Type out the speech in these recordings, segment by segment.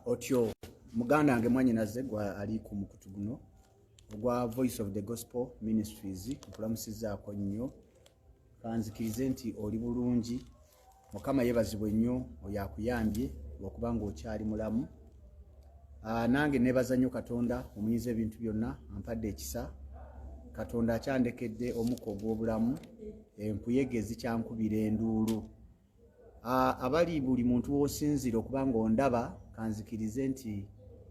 Otyo muganda wange, mwanyinaze, gwa ali ku mukutu guno ogwa Voice of the Gospel Ministries, nkulamusizaako nnyo. Kanzikirize nti oli bulungi. Mukama yeebazibwe nnyo oyo akuyambye okuba nga okyali mulamu. Nange neebaza nnyo Katonda omuyinza ebintu byonna ampadde ekisa. Katonda akyandekedde omukka ogw'obulamu, enkuyege zikyankubira enduulu. Abali buli muntu w'osinziira okuba nga ondaba, kanzikirize nti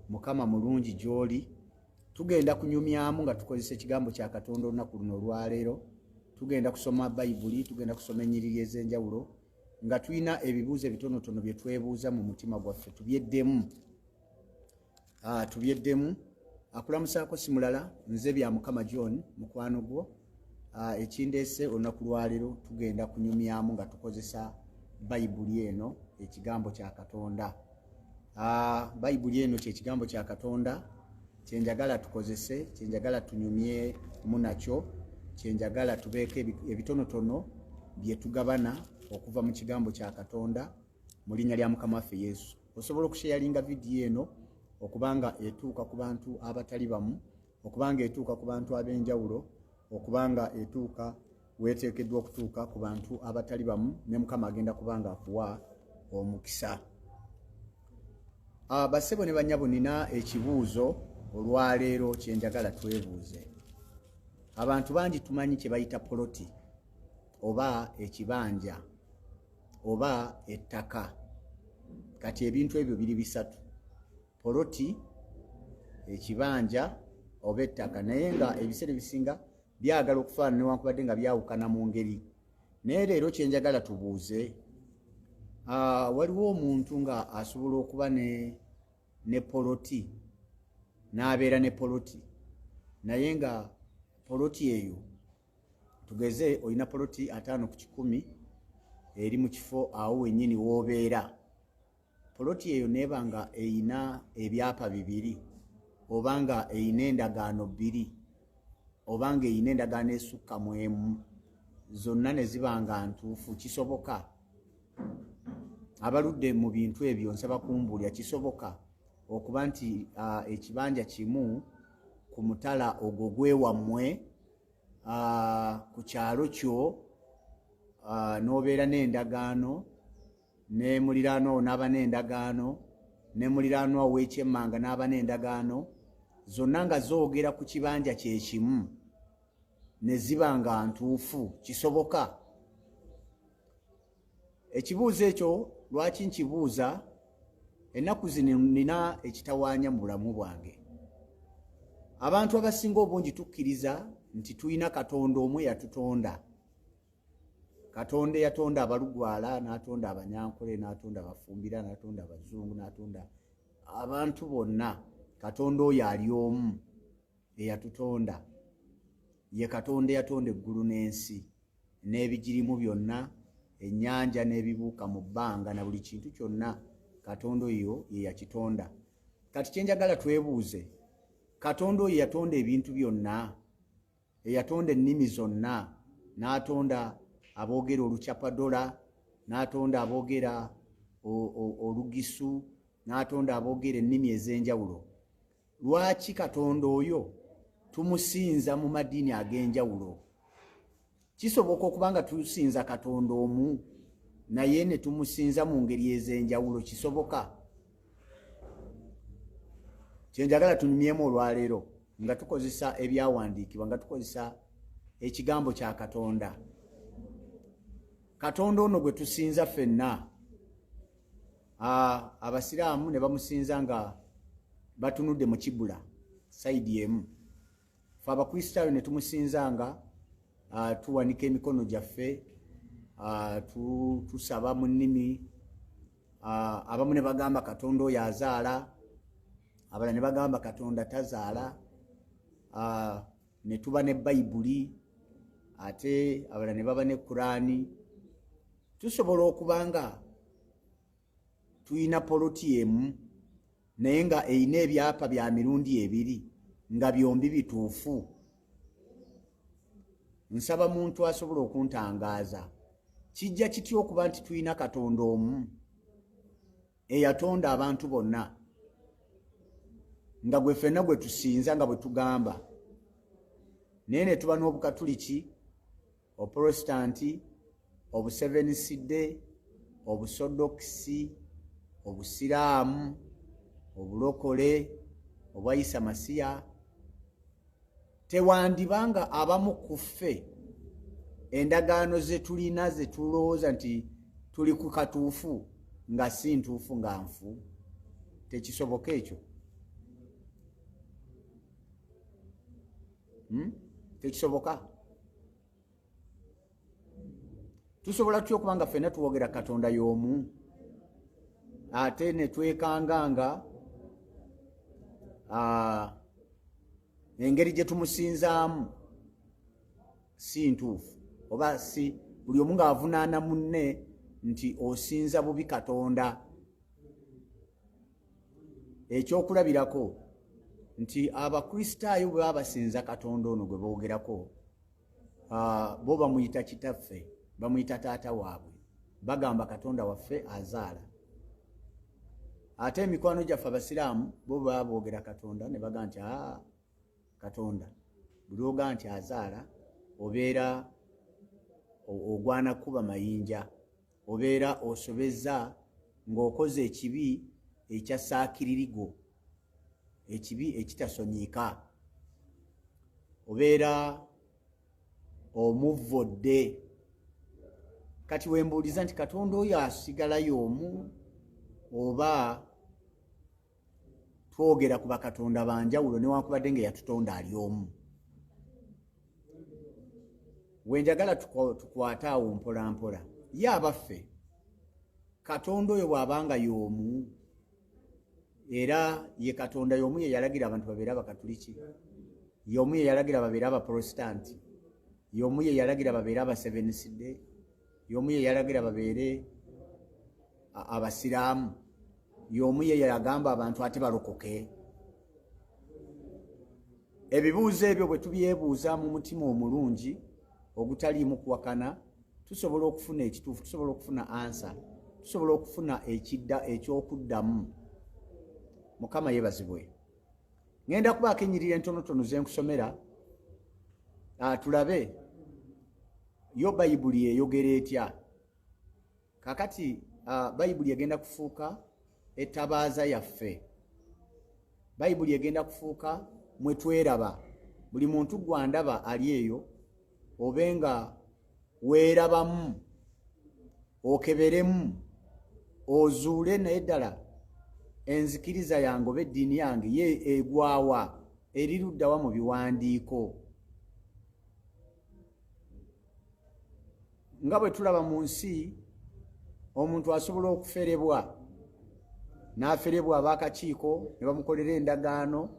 Mukama mulungi gy'oli. Tugenda kunyumyamu nga tukozesa ekigambo kya Katonda olunaku luno olwaleero. Tugenda kusoma Bayibuli, tugenda kusoma ennyiriri ez'enjawulo nga tulina ebibuuzo ebitonotono bye twebuuza mu mutima gwaffe, tubyeddemu. Tubyeddemu. Akulamusaako si mulala, nze Bya Mukama John, mukwano gwo. Ekindeese olunaku lwaleero, tugenda kunyumyamu nga tukozesa Bayibuli eno, ekigambo kya Katonda. Bayibuli eno kyekigambo kya Katonda kyenjagala tukozese, kyenjagala tunyumyemu nakyo, kyenjagala tubeeko ebitonotono bye tugabana okuva mu kigambo kya Katonda mu linnya lya Mukama waffe Yesu. Osobola okusharinga vidiyo eno okubanga etuuka ku bantu abatali bamu, okubanga etuuka ku bantu ab'enjawulo, okubanga etuuka weeteekeddwa okutuuka ku bantu abatali bamu, ne Mukama agenda kubanga akuwa omukisa. Bassebo ne bannyabo, nina ekibuuzo olwaleero kyenjagala twebuuze. Abantu bangi tumanyi kye bayita poloti oba ekibanja oba ettaka. Kati ebintu ebyo biri bisatu: poloti, ekibanja oba ettaka, naye nga ebiseera ebisinga byagala okufaanana newankubadde nga byawukana mu ngeri. Naye leero kyenjagala tubuuze, waliwo omuntu nga asobola okuba ne poloti, n'abeera ne poloti, naye nga poloti eyo, tugeze olina poloti 50 eri mu kifo awo wennyini w'obeera, poloti eyo neeba nga eyina ebyapa bibiri, oba nga eyina endagaano bbiri, oba nga eyina endagaano esukka mu emu, zonna ne ziba nga ntuufu? Kisoboka? Abaludde mu bintu ebyo, nsaba kumbuulya, kisoboka okuba nti ekibanja kimu ku mutala ogwo gwewammwe, ku kyalo kyo, n'obeera n'endagaano ne muliraanwa wo, n'aba n'endagaano ne muliraanwa ow'ekyemmanga, n'aba n'endagaano, zonna nga zoogera ku kibanja kye kimu, ne ziba nga ntuufu? Kisoboka? Ekibuuzo ekyo lwaki nkibuuza? Ennaku zino nina ekitawaanya mu bulamu bwange. Abantu abasinga obungi tukkiriza nti tulina Katonda omu eyatutonda, Katonda eyatonda Abalugwala, n'atonda Abanyankole, n'atonda Abafumbira, n'atonda Abazungu, n'atonda abantu bonna. Katonda oyo ali omu eyatutonda ye Katonda eyatonda eggulu n'ensi n'ebigirimu byonna, ennyanja n'ebibuuka mu bbanga na buli kintu kyonna. Katonda oyo ye yakitonda. Kati kyenjagala twebuuze, Katonda oyo yatonda ebintu byonna, eyatonda ennimi zonna, n'atonda aboogera Olucapadola, n'atonda aboogera Olugisu, n'atonda aboogera ennimi ez'enjawulo, lwaki Katonda oyo tumusinza mu madiini ag'enjawulo? Kisoboka okuba nga tusinza Katonda omu naye ne tumusinza mu ngeri ez'enjawulo? Kisoboka? Kyenjagala tunyumyemu olwaleero nga tukozesa ebyawandiikibwa, nga tukozesa ekigambo kya Katonda. Katonda ono gwe tusinza ffenna, Abasiraamu ne bamusinza nga batunudde mu kibula side emu, fe Abakristaayo ne tumusinza nga tuwanika emikono gyaffe, tusaba mu nnimi, abamu ne bagamba Katonda oyo azaala, abalala ne bagamba Katonda tazaala, ne tuba ne Bayibuli, ate abalala ne baba ne Kuraani. Tusobola okuba nga tulina poloti emu naye nga erina ebyapa bya mirundi ebiri nga byombi bituufu? Nsaba muntu asobola okuntangaaza, kijja kitya okuba nti tulina Katonda omu? Eyatonda abantu bonna, nga gwe ffenna gwe tusinza nga bwe tugamba, naye ne tuba n'Obukatuliki, Oprotesitanti, Obuseveniside, Obusodokisi, Obusiraamu, Obulokole, obwa Isa Masiya. Tewandiba nga abamu ku ffe endagaano ze tulina ze tulowooza nti tuli ku katuufu nga si ntuufu, nga nfu? Tekisoboka ekyo. Tekisoboka. Tusobola tutya okuba nga ffenna tuwogera Katonda y'omu, ate ne twekanga nga engeri gye tumusinzaamu si ntuufu, oba si buli omu ng'avunaana munne nti osinza bubi Katonda? Ekyokulabirako nti Abakristaayo bwe baba basinza Katonda ono gwe boogerako, bo bamuyita Kitaffe, bamuyita taata waabwe, bagamba Katonda waffe azaala. Ate emikwano gyaffe Abasiraamu bo baba boogera Katonda ne baga nti aa Katonda buli oga nti azaala obeera ogwana kuba mayinja, obeera osobezza ng'okoze ekibi ekya saakiririgo, ekibi ekitasonyiika, obeera omuvvodde. Kati wembuuliza nti Katonda oyo asigalayo omu, oba twogera ku bakatonda banjawulo newankubadde nga eyatutonda ali omu? Wenjagala tukwate awo mpola mpola. Ye abaffe, Katonda oyo bw'abanga y'omu, era ye Katonda y'omu ye yalagira abantu babeere Abakatuliki, y'omu ye yalagira babeere Abaprotestanti, y'omu ye yalagira babeere Abaseveniside, y'omu ye yalagira babeere Abasiraamu, y'omu ye yagamba abantu ate balokoke? Ebibuuzo ebyo bwe tubyebuuza mu mutima omulungi ogutaliimu kuwakana, tusobola okufuna ekituufu, tusobola okufuna ansa, tusobola okufuna ekidda ekyokuddamu. Mukama yebazibwe. Ŋŋenda kubaako ennyiriri entonotono ze nkusomera, tulabe yo Bayibuli eyogera etya. Kakati Bayibuli egenda kufuuka ettabaaza yaffe. Bayibuli egenda kufuuka mwe tweraba. Buli muntu gwandaba ali eyo, obe nga weerabamu, okeberemu, ozuule naye ddala enzikiriza yange oba eddiini yange ye egwawa, eri luddawa mu biwandiiko. Nga bwe tulaba mu nsi, omuntu asobola okuferebwa, n'aferebwa ab'akakiiko ne bamukolera endagaano,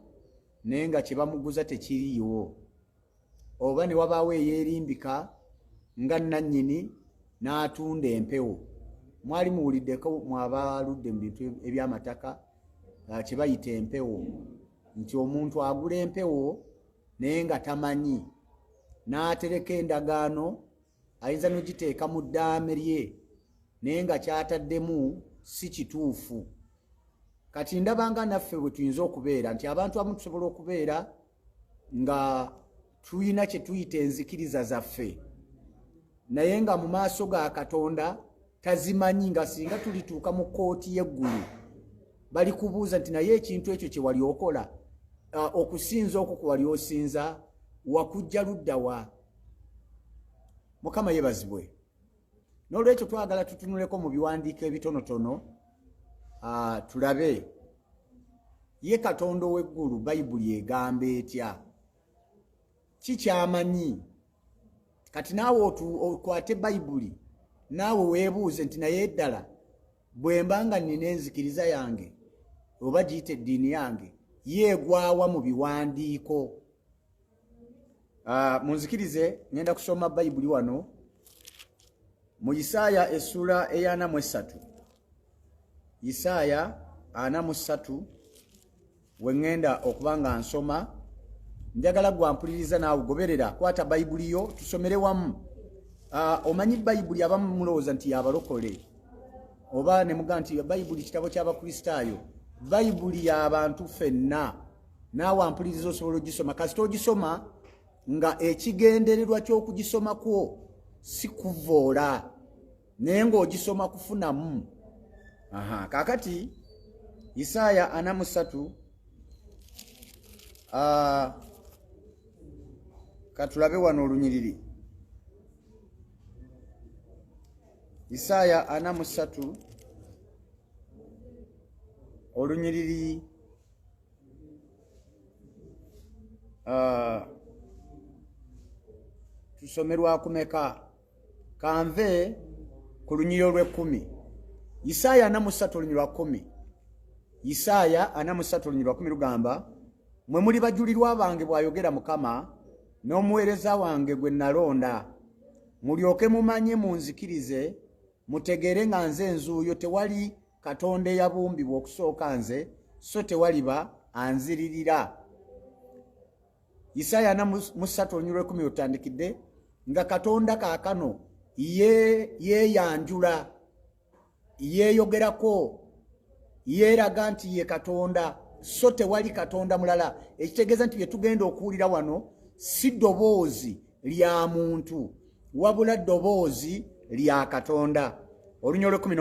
naye nga kye bamuguza tekiriiwo, oba ne wabaawo eyeerimbika nga nnannyini n'atunda empewo. Mwali muwuliddeko mwabaludde mu bintu ebyamataka kye bayita empewo, nti omuntu agula empewo naye nga tamanyi, n'atereka endagaano, ayinza n'ogiteeka mu ddaame lye naye nga kyataddemu si kituufu. Kati ndaba nga naffe bwe tuyinza okubeera nti abantu abamu tusobola okubeera nga tulina kye tuyita enzikiriza zaffe, naye nga mu maaso ga Katonda tazimanyi, nga singa tulituuka mu kkooti y'eggulu balikubuuza nti naye ekintu ekyo kye wali okola, okusinza okwo kwe wali osinza, wakujja ludda wa? Mukama yebazibwe. N'olwekyo twagala tutunuleko mu biwandiiko ebitonotono, tulabe ye Katonda ow'eggulu Bayibuli egamba etya, kikyamanyi. Kati naawe okwate Bayibuli, naawe weebuuze nti naye ddala bwe mba nga nnina enzikiriza yange oba giyita eddiini yange, yeegwawa mu biwandiiko? Munzikirize ngenda kusoma Bayibuli wano mu Isaaya essuula eya 43. Isaaya 43 we ŋŋenda okuba nga nsoma. Njagala gwampuliriza naawe goberera, kwata Bayibuli yo tusomere wamu. Omanyi Bayibuli abamu mulowooza nti yabalokole. Oba ne mugaa nti Bayibuli kitabo ky'Abakristaayo. Bayibuli y'abantu ffenna. Naawe ampuliriza osobola ogisoma, kasita ogisoma nga ekigendererwa ky'okugisomakwo si kuvoola, naye ng'ogisoma kufunamu. Aha, kaakati Isaaya 43, katulabe wano olunyiriri. Isaaya 43 olunyiriri tusomerwa kumeka? Kanve ku lunyiriri olw'ekkumi. Isaaya 43 olunyiriri lwa 10. Isaaya 43 olunyiriri lwa 10 lugamba, mwe muli bajulirwa bange, bw'ayogera Mukama, n'omuweereza wange gwe nalonda, mulyoke mumanye, munzikirize, mutegeere nga nze nzuuyo, tewali Katonda eyabumbibwa okusooka nze, so tewaliba anziririra. Isaaya 43 olunyiriri lw'ekkumi lutandikidde nga Katonda kaakano yeeyanjula, yeeyogerako, yeeraga nti ye Katonda, so tewali Katonda mulala. Ekitegeeza nti bye tugenda okuwulira wano si ddoboozi lya muntu, wabula ddoboozi lya Katonda. Olunyiriri olw'ekkumi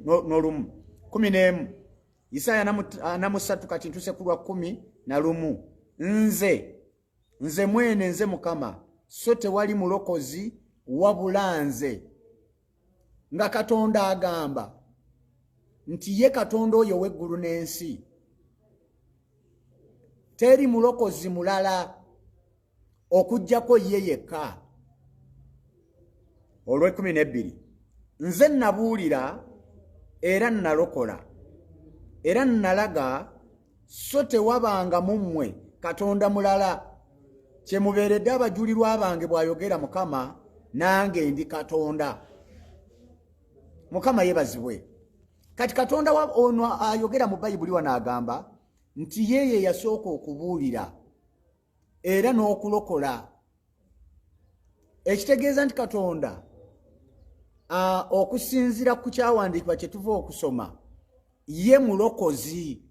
n'olumu, 11, Isaaya 43, kati ntuse ku lwa 11. Nze mwene nze Mukama, so tewali mulokozi wabula nze. Nga Katonda agamba nti ye Katonda oyo ow'eggulu n'ensi, teri mulokozi mulala okuggyako ye yekka. Olw'ekkumi n'ebbiri, nze nabuulira era nalokola era nalaga, so tewabanga mu mmwe Katonda mulala, kye mubeeredde abajulirwa bange, bw'ayogera Mukama, nange ndi Katonda. Mukama yeebazibwe. Kati Katonda ono ayogera mu Bayibuli wano agamba nti ye ye yasooka okubuulira era n'okulokola, ekitegeeza nti Katonda okusinziira ku kyawandiikibwa kye tuva okusoma, ye mulokozi.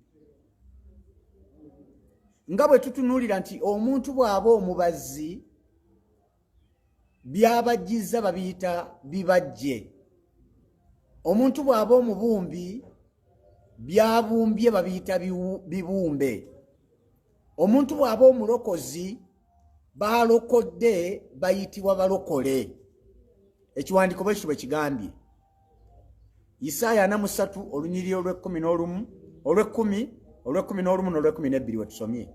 Nga bwe tutunuulira nti omuntu bw'aba omubazzi, byabajjizza babiyita bibajje. Omuntu bw'aba omubumbi, byabumbye babiyita bibumbe. Omuntu bw'aba omulokozi, balokodde bayitibwa balokole. Ekiwandiiko bwe kityo bwe kigambye. Isaaya 43 olunyiriri olw'ekkumi n'olumu, olw'ekkumi, olw'ekkumi n'olumu n'olw'ekkumi n'ebbiri we tusomye,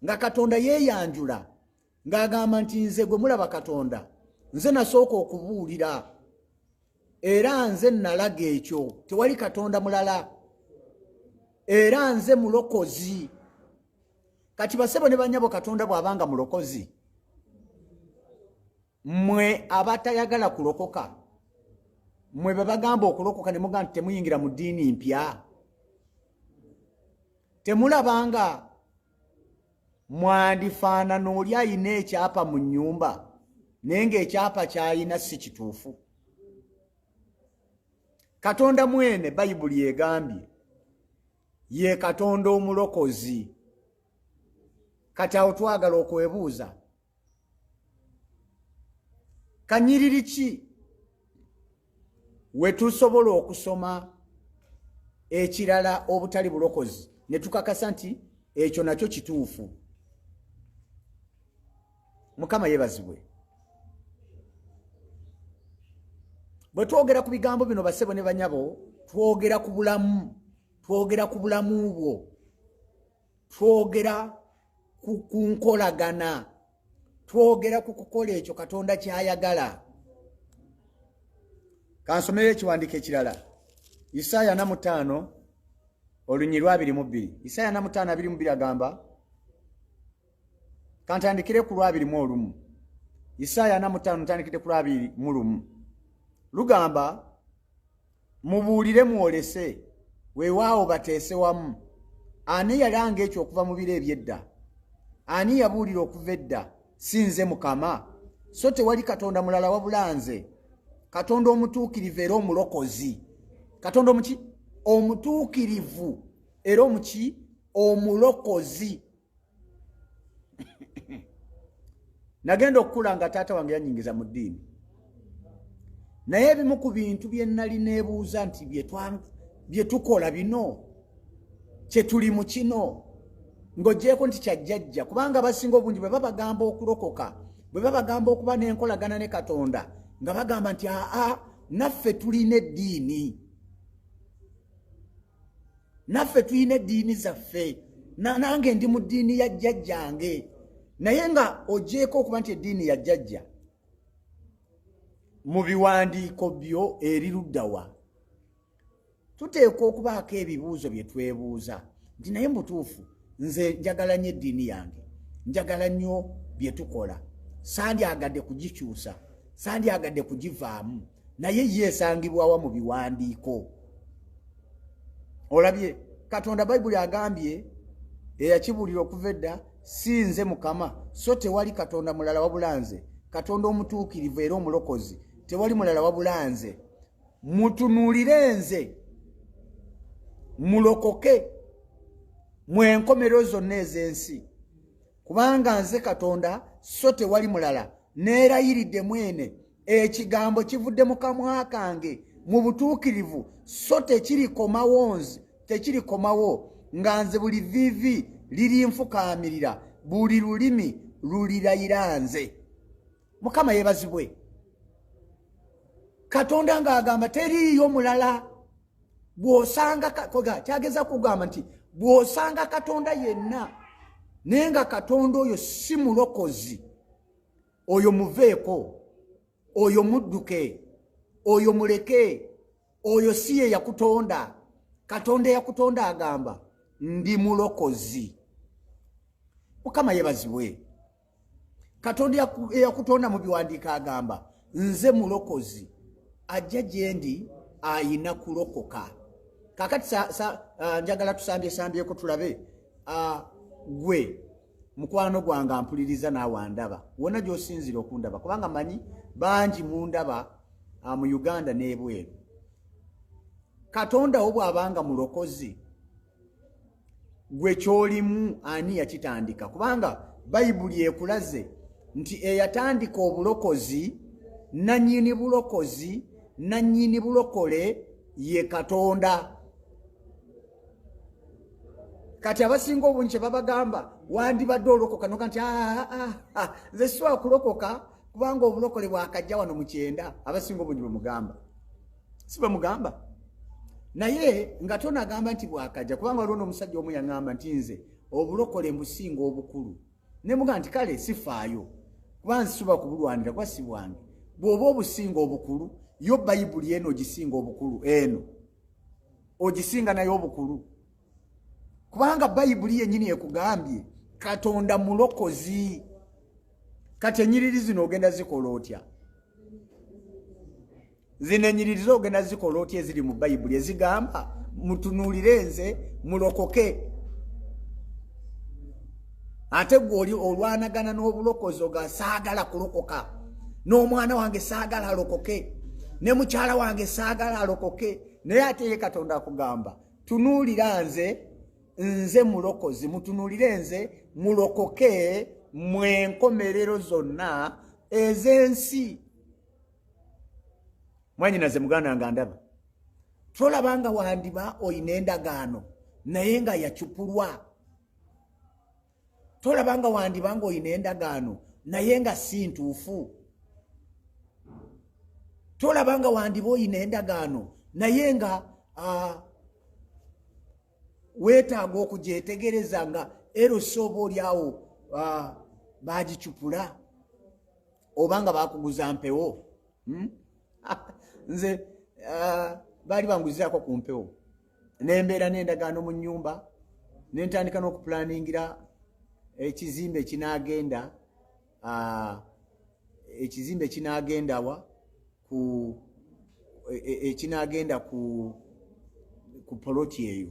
nga Katonda yeeyanjula ng'agamba nti nze gwe mulaba Katonda, nze nasooka okubuulira era nze nalaga ekyo, tewali Katonda mulala, era nze mulokozi. Kati basebo ne banyabo, Katonda bw'abanga mulokozi, mmwe abatayagala kulokoka, mmwe be bagamba okulokoka ne mugamba nti temuyingira mu ddiini mpya, temulabanga mwandifaanana oli ayina ekyapa mu nnyumba naye ng'ekyapa ky'ayina si kituufu? Katonda mwene Bayibuli egambye ye Katonda omulokozi. Kati awo twagala okwebuuza, kanyiriri ki we tusobola okusoma ekirala obutali bulokozi ne tukakasa nti ekyo nakyo kituufu? Mukama yeebazibwe. Bwe twogera ku bigambo bino, basebo ne banyabo, twogera ku bulamu, twogera ku bulamu bwo, twogera ku nkolagana, twogera ku kukola ekyo Katonda ky'ayagala. Kansomeyo ekiwandiiko ekirala, Isaaya 45 olunyiriri lwa 22. Isaaya 45 22 agamba, kantandikire ku lwa 21. Isaaya 45 ntandikidde ku lwa 21, lugamba, mubuulire mwolese, weewaawo bateese wamu. Ani yalanga ekyo okuva mu biro eby'edda? Ani yabuulira okuva edda? Si nze Mukama? So tewali Katonda mulala wabula nze, Katonda omutuukirivu era omulokozi. Katonda omuki? Omutuukirivu era omuki? Omulokozi. Nagenda okukula nga taata wange yanyingiza mu ddiini, naye ebimu ku bintu bye nali neebuuza nti bye tukola bino, kye tuli mu kino, ng'ogyeko nti kyajjajja, kubanga abasinga obungi bwe babagamba okulokoka, bwe babagamba okuba n'enkolagana ne Katonda, nga bagamba nti aa, naffe tulina eddiini, naffe tulina eddiini zaffe, nange ndi mu ddiini ya jjajjange. Naye nga ogyeko okuba nti eddiini ya jjajja, mu biwandiiko byo eri luddawa? Tuteekwa okubaako ebibuuzo bye twebuuza nti naye mutuufu nze njagala nnyo eddiini yange, njagala nnyo bye tukola, sandyagadde kugikyusa, sandyagadde kugivaamu, naye ye esangibwawa mu biwandiiko? Olabye Katonda Bayibuli agambye eyakibuulira okuva edda, si nze Mukama, so tewali Katonda mulala wabula nze, Katonda omutuukirivu era omulokozi, tewali mulala wabula nze. Mutunuulire nze mulokoke mwenkomerero zonna ez'ensi, kubanga nze Katonda so tewali mulala, neerayiridde mwene, ekigambo kivudde mu kamwa kange mu butuukirivu, so tekirikomawo nze, tekirikomawo nga nze, buli viivi lirinfukaamirira, buli lulimi lulirayira nze. Mukama yeebazibwe. Katonda ng'agamba teriiyo mulala. Bw'osanga kyageza kugamba nti bw'osanga Katonda yenna naye nga Katonda oyo si mulokozi, oyo muveeko, oyo mudduke, oyo muleke, oyo si ye yakutonda. Katonda eyakutonda agamba ndi mulokozi. Mukama yebazibwe. Katonda eyakutonda mu biwandiiko agamba nze mulokozi, ajja gye ndi ayina kulokoka. Kakati njagala tusambye sambyeko tulabe. Gwe mukwano gwange ampuliriza naawe andaba wonna gy'osinzira okundaba, kubanga manyi bangi mundaba mu Uganda n'ebweru. Katonda wo bw'abanga mulokozi, gwe kyolimu ani yakitandika? Kubanga Bayibuli ekulaze nti eyatandika obulokozi, nannyini bulokozi, nannyini bulokole ye Katonda. Kati abasinga obungi kye babagamba, wandibadde olokoka, noga nti nze sisobola kulokoka kubanga obulokole bwakajja wano mu 90. Abasinga obungi bwemugamba si bwemugamba, naye nga tonagamba nti bwakajja, kubanga waliwo n'omusajja omu yaŋŋamba nti nze obulokole mbusinga obukulu, ne mugamba nti kale sifaayo kuba nsuba kubulwanira kuba si bwange. Bw'oba obusinga obukulu, yo Bayibuli eno ogisinga obukulu, eno ogisinga naye obukulu, kubanga Bayibuli yennyini ekugambye Katonda mulokozi. Kati ennyiriri zino ogenda zikola otya? Zino ennyiriri zo ogenda zikola otya eziri mu Bayibuli ezigamba mutunuulire nze mulokoke, ate gwe oli olwanagana n'obulokozi, oga saagala kulokoka, n'omwana wange saagala alokoke, ne mukyala wange saagala alokoke, naye ate ye Katonda akugamba tunuulira nze, nze mulokozi, mutunuulire nze mulokoke mwenkomerero zonna ez'ensi. Mwanyinaze muganda nga ndaba, tolaba nga wandiba oyina endagaano naye nga yacupulwa? Tolaba nga wandiba nga oyina endagaano naye nga si ntuufu? Tolaba nga wandiba oyina endagaano naye nga weetaaga okugyetegereza nga erosi oba oliawo bagicupula oba nga bakuguza mpewo? Nze baali banguzizaako ku mpewo, nembeera n'endagaano mu nnyumba, nentandika n'okupulaningira ekizimbe ekinagenda, ekizimbe ekinagendawa ku ekinagenda ku poloti eyo.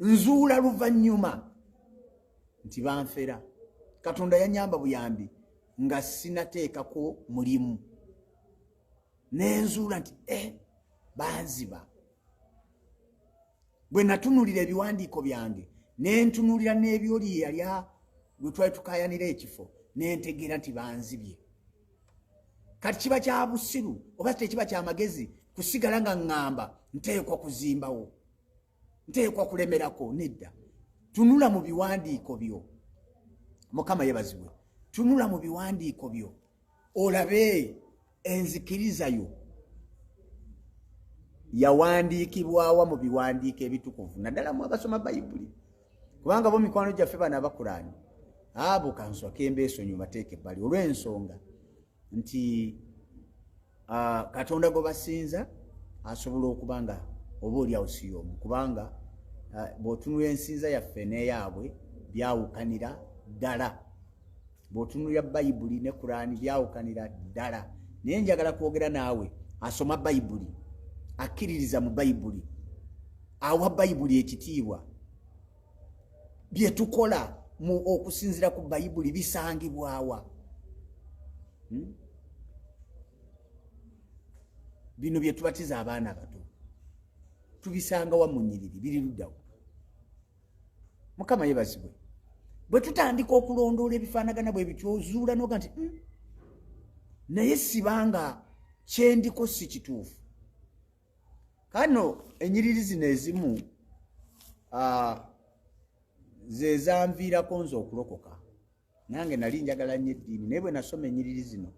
Nzuula luvannyuma nti banfera. Katonda yanyamba buyambi nga sinateekako mulimu, nenzuula nti Banziba. Bwe natunulira ebiwandiiko byange, ne ntunulira n'ebyoli yali gwe twali tukayanira ekifo, ne ntegeera nti banzibye. Kati kiba kya busiru oba tekiba kya magezi kusigala nga ŋŋamba nteekwa kuzimbawo, nteekwa kulemerako? Nedda. Tunula mu biwandiiko byo. Mukama yebazibwe. Tunula mu biwandiiko byo olabe enzikiriza yo yawandiikibwawa mu biwandiiko ebitukuvu, naddala mu abasoma Bayibuli, kubanga bo mikwano gyaffe bano Abakulaani abo kanswa kembeesonyi bateeka ebbali olw'ensonga nti Katonda gwe basinza asobola okuba nga oba oliawo si y'omu, kubanga bw'otunula ensinza yaffe n'eyaabwe byawukanira ddala, bw'otunulira Bayibuli ne Kuraani byawukanira ddala. Naye njagala kwogera naawe asoma Bayibuli, akkiririza mu Bayibuli, awa Bayibuli ekitiibwa. Bye tukola mu okusinziira ku Bayibuli bisangibwawa? Bino bye tubatiza abaana abato tubisangawa mu nnyiriri? Biri luddawo? Mukama yebazibwe. Bwe tutandika okulondoola ebifaanagana bwe bityo, ozuula noga nti, naye sibanga kyendiko si kituufu." Kano ennyiriri zino ezimu ze zanviirako nze okulokoka. Nange nali njagala nnyo eddiini, naye bwe nasoma ennyiriri zino,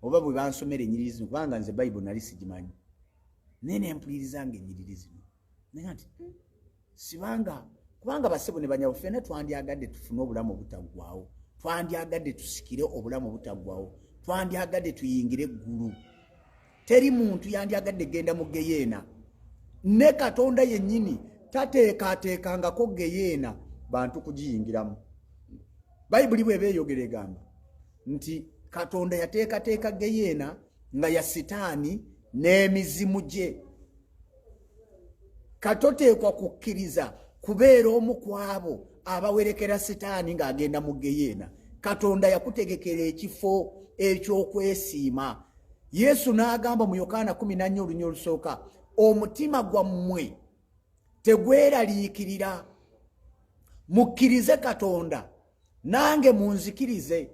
oba bwe bansomera ennyiriri zino, kubanga nze Bayibuli nali sigimanyi, naye nempuliriza nga ennyiriri zino, naye nti, sibanga kubanga basebo ne banyabo, ffenna twandyagadde tufune obulamu obutaggwawo, twandyagadde tusikire obulamu obutaggwawo, twandyagadde tuyingire eggulu. Teri muntu yandyagadde genda mu geyeena. Ne Katonda yennyini tateekateekangako geyeena bantu kugiyingiramu. Bayibuli bw'eba eyogera egamba nti Katonda yateekateeka geyeena nga ya Sitaani n'emizimu gye. Katoteekwa kukkiriza kubeera omu ku abo abawerekera Sitaani ng'agenda mu geyeena. Katonda yakutegekera ekifo ekyokwesiima. Yesu n'agamba mu Yokaana 14 olunya olusooka, "Omutima gwammwe tegweraliikirira, mukkirize Katonda, nange munzikirize.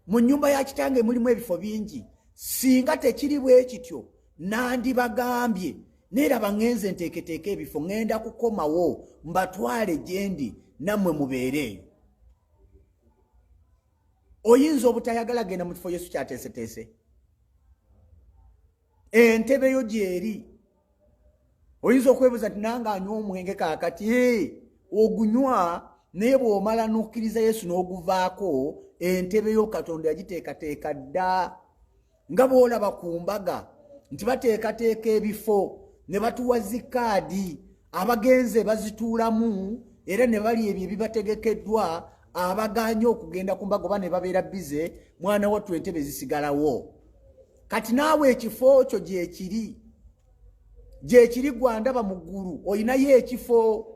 Mu nnyumba ya Kitange mulimu ebifo bingi, singa tekiri bwe kityo nandibagambye. Neeraba ŋŋenze nteeketeeka ebifo, ŋŋenda kukomawo mbatwale gye ndi, nammwe mubeere eyo." Oyinza obutayagala genda mu kifo Yesu kyateeseteese? Entebe yo gyeri. Oyinza okwebuuza nti, "Nange anywa omwenge kaakati?" Ogunywa, naye bw'omala n'okkiriza Yesu n'oguvaako, entebe yo Katonda yagiteekateeka dda. Nga bw'olaba ku mbaga nti bateekateeka ebifo ne batuwa zikaadi, abagenze bazituulamu era ne bali ebyo ebibategekeddwa. Abaganye okugenda ku mbaga oba ne babeera busy, mwana wattu, entebe zisigalawo. Kati naawe ekifo kyo gyekiri, gyekiri. Gwandaba mu ggulu olinayo ekifo,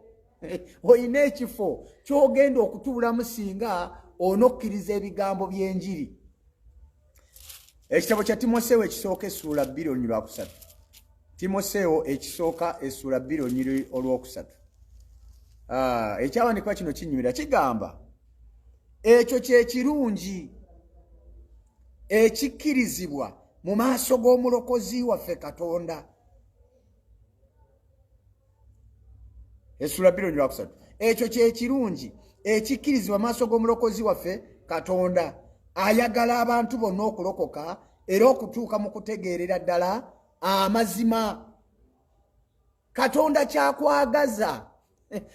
olina ekifo kyogenda okutuulamu singa onokkiriza ebigambo by'enjiri. Ekitabo kya Timoseewo ekisooka essuula 2:3. Timoseewo ekisooka essuula 2:3. Ekyawandiikibwa kino kinyumira, kigamba, "Ekyo kyekirungi ekikkirizibwa mu maaso g'omulokozi waffe Katonda." Essula 2:3. "Ekyo kyekirungi ekikkirizibwa maaso g'omulokozi waffe Katonda, ayagala abantu bonna okulokoka era okutuuka mu kutegeerera ddala amazima." Katonda kyakwagaza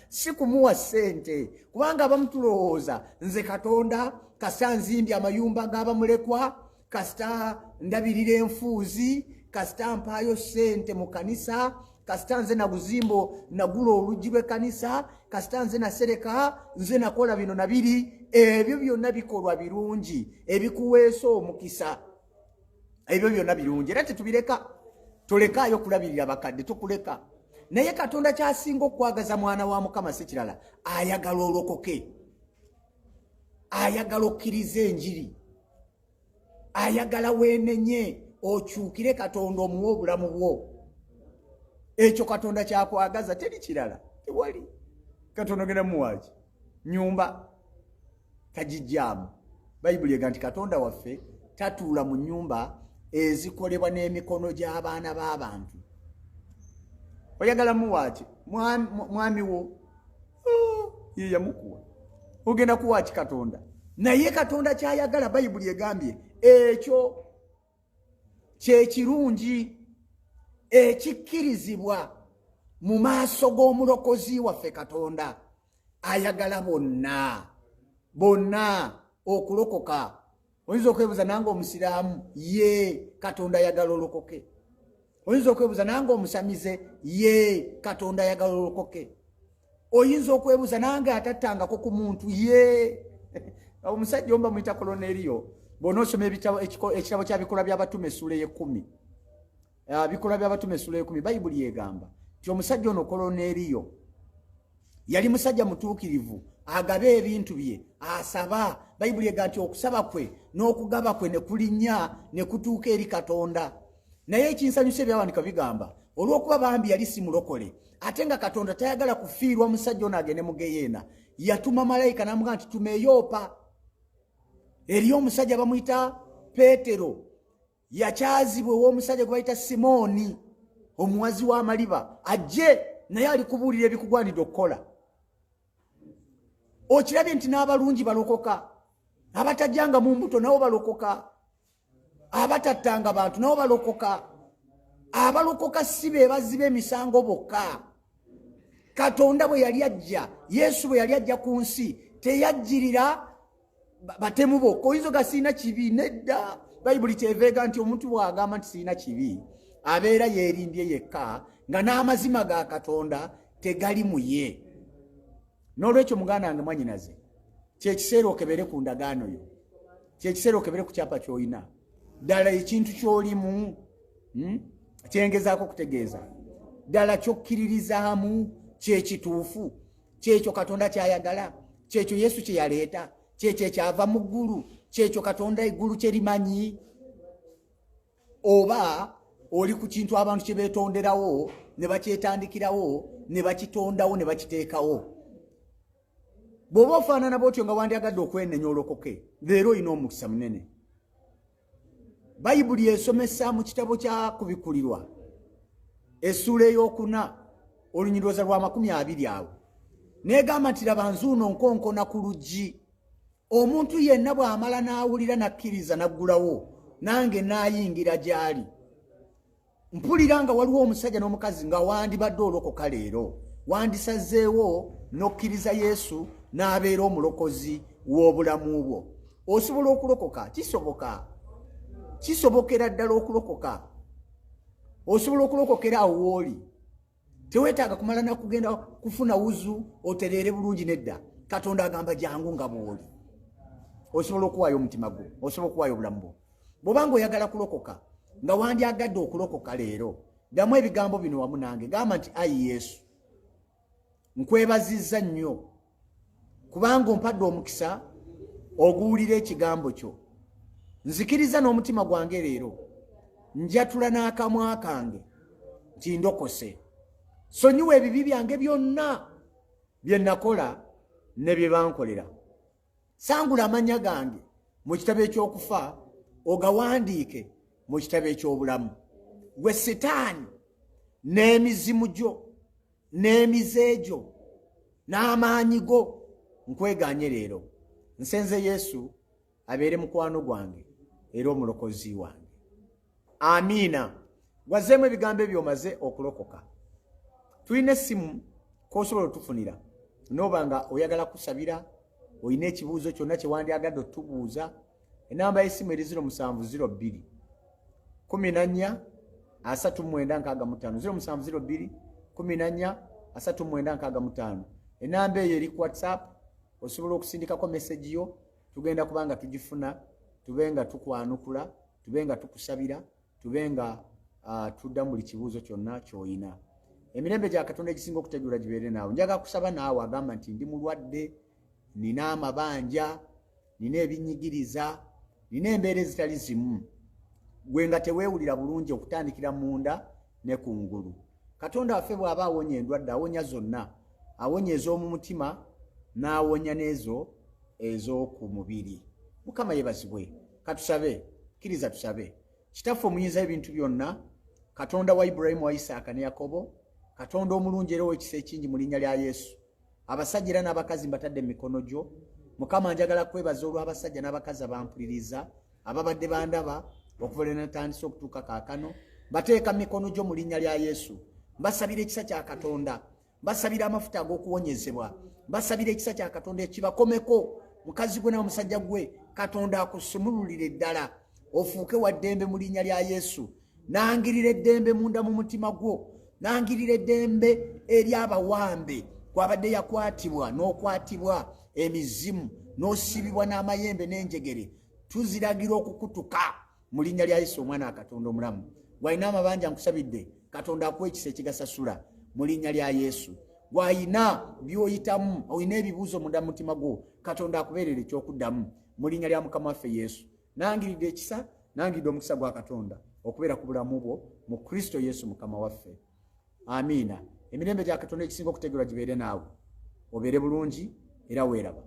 si kumuwa ssente, kubanga abamu tulowooza, "Nze Katonda kasita nzimbye amayumba g'abamulekwa, kasita ndabirira enfuuzi, kasita mpaayo ssente mu kanisa, kasita nze naguzimbo nagula oluggi lw'ekkanisa, kasita nze nasereka, nze nakola bino nabiri." Ebyo byonna bikolwa birungi ebikuweesa omukisa, ebyo byonna birungi era tetubireka. Tolekaayo okulabirira bakadde, tukuleka. Naye Katonda kyasinga okwagaza, mwana wa Mukama, si kirala, ayagala olokoke, ayagala okkiriza enjiri, ayagala weenenye okyukire Katonda omuwe obulamu bwo. Ekyo Katonda kyakwagaza, teri kirala, tewali. Katonda ogenda muwaaki? Nyumba tagijjaamu. Bayibuli ega nti Katonda waffe tatuula mu nyumba ezikolebwa n'emikono gy'abaana b'abantu. Oyagala muwaaki? Mwami wo ye yamukuwa, ogenda kuwaaki Katonda? Naye Katonda kyayagala, Bayibuli egambye ekyo kyekirungi ekikkirizibwa mu maaso g'omulokozi waffe. Katonda ayagala bonna bonna okulokoka. Oyinza okwebuuza, nange omusiraamu? Ye, Katonda ayagala olokoke. Oyinza okwebuuza, nange omusamize? Ye, Katonda ayagala olokoke. Oyinza okwebuuza, nange atattangako ku muntu? Ye. Omusajja omu bamuyita Koloneriyo. Bw'onoosoma ekitabo kya Bikolwa by'Abatume essuula ey'ekkumi, Bikolwa by'Abatume essuula ey'ekkumi, Bayibuli egamba nti omusajja ono Koloneriyo yali musajja mutuukirivu, agaba ebintu bye, asaba. Bayibuli ega nti okusaba kwe n'okugaba kwe ne kulinnya ne kutuuka eri Katonda. Naye ekinsanyusa, ebyawandika bigamba olw'okuba bambi yali si mulokole, ate nga Katonda tayagala kufiirwa musajja ono agende mu geyeena, yatuma malayika n'amugamba nti, "Tuma Eyoopa eri omusajja bamuyita Peetero, yakyazibwa ew'omusajja gwe bayita Simooni omuwazi w'amaliba, ajje naye alikubuulira ebikugwanidde okukola." Okirabye nti n'abalungi balokoka, abatajjanga mu mbuto nabo balokoka, abatattanga bantu nabo balokoka. Abalokoka si be bazzi b'emisango bokka. Katonda bwe yali ajja, Yesu bwe yali ajja ku nsi, teyajjirira batemu bokka. Oyinza oga, "Siina kibi." Nedda, Bayibuli kyeveega nti omuntu bw'agamba nti siina kibi, abeera yeerimbye yekka, nga n'amazima ga Katonda tegali mu ye. N'olwekyo, muganda wange, mwanyinaze, kyekiseera okebere ku ndagaano yo, kyekiseera okebere ku kyapa ky'olina. Ddala ekintu ky'olimu, Kyengezaako okutegeeza, ddala kyokkiririzaamu kyekituufu? Kyekyo Katonda kyayagala? Kyekyo Yesu kye yaleeta? Kyekyo ekyava mu ggulu? Kyekyo Katonda eggulu kye limanyi? Oba oli ku kintu abantu kye beetonderawo ne bakyetandikirawo ne bakitondawo ne bakiteekawo? Bw'oba ofaanana bwotyo nga wandyagadde okwenenya olokoke, leero olina omukisa munene. Bayibuli esomesa mu kitabo kya Kubikulirwa essuula ey'okuna, olunyirooza lwa 20 awo, negamba nti, "Laba, nzuuno nkonkona ku luggi. Omuntu yenna bw'amala n'awulira n'akkiriza n'aggulawo, nange n'ayingira gy'ali." Mpulira nga waliwo omusajja n'omukazi nga wandibadde olokoka leero, wandisazeewo n'okkiriza Yesu n'abeera omulokozi w'obulamu bwo. Osobola okulokoka, kisoboka, kisobokera ddala okulokoka. Osobola okulokokera awo wooli, teweetaaga kumala nakugenda kufuna wuzu otereere bulungi. Nedda, Katonda agamba, "Jangu nga bw'oli." Osobola okuwaayo omutima gwo, osobola okuwaayo obulamu bwo. Bw'obanga oyagala kulokoka, nga wandyagadde okulokoka leero, ddamu ebigambo bino wamu nange. Gamba nti, "Ayi Yesu, nkwebazizza nnyo kubanga ompadde omukisa oguwulira ekigambo kyo. Nzikiriza n'omutima gwange leero, njatula n'akamwa kange nti ndokose. Sonyiwa ebibi byange byonna bye nakola ne bye bankolera. Sangula amannya gange mu kitabo ekyokufa, ogawandiike mu kitabo eky'obulamu. Gwe Sitaani n'emizimu gyo n'emize gyo n'amaanyi go, nkweganye leero. Nsenze Yesu abeere mukwano gwange era omulokozi wange. Amiina." Wazeemu ebigambo ebyo, omaze okulokoka. Tulina essimu kosobola otufunira noba nga oyagala kusabira, olina ekibuuzo kyonna kyewandyagadde otubuuza. Enamba y'essimu eri 0702 14 39 65, 0702 14 39 65. Enamba eyo eri ku WhatsApp, osobola okusindikako message yo, tugenda kuba nga tugifuna, tube nga tukwanukula, tube nga tukusabira, tube nga tuddamu buli kibuuzo kyonna ky'oyina. Emirembe gya Katonda egisinga okutegeera gibeere naawe. Njagala kusaba naawe agamba nti, "Ndi mulwadde, nina amabanja, nina ebinyigiriza, nina embeera ezitali zimu." Gwe nga teweewulira bulungi okutandikira munda ne ku ngulu. Katonda waffe bw'aba awonya endwadde, awonya zonna, awonya ez'omu mutima n'awonya n'ezo ez'oku mubiri. Mukama yebazibwe. Katusabe. Kkiriza tusabe. Kitaffe omuyinza ebintu byonna, Katonda wa Ibulayimu, wa Isaaka ne Yakobo, Katonda omulungi era ow'ekisa ekingi, mu linnya lya Yesu, abasajja era n'abakazi mbatadde mu mikono gyo. Mukama, njagala kwebaza olw'abasajja n'abakazi abampuliriza, ababadde bandaba okuva lwe natandise okutuuka kaakano. Mbateeka mu mikono gyo mu linnya lya Yesu. Mbasabira ekisa kya Katonda, mbasabira amafuta ag'okuwonyezebwa, mbasabira ekisa kya Katonda ekibakomeko. Mukazi gwe nawe musajja gwe, Katonda akusumululire ddala ofuuke wa ddembe mu linnya lya Yesu. Nangirira eddembe munda mu mutima gwo, nangirira eddembe eri abawambe kwabadde yakwatibwa n'okwatibwa emizimu n'osibibwa n'amayembe n'enjegere, tuziragira okukutuka mu linnya lya Yesu omwana wa Katonda omulamu. Gwalina amabanja, nkusabidde, Katonda akuwa ekisa ekigasasula mu linnya lya Yesu. Gwalina byoyitamu, olina ebibuuzo munda mu mutima gwo, Katonda akubeerera ekyokuddamu mu linnya lya Mukama waffe Yesu. Nangiridde ekisa, nangiridde omukisa gwa Katonda okubeera ku bulamu bwo mu Kristo Yesu Mukama waffe. Amiina. Emirembe gya Katonda ekisinga okutegerwa gibeere naawe, obeere bulungi era weeraba.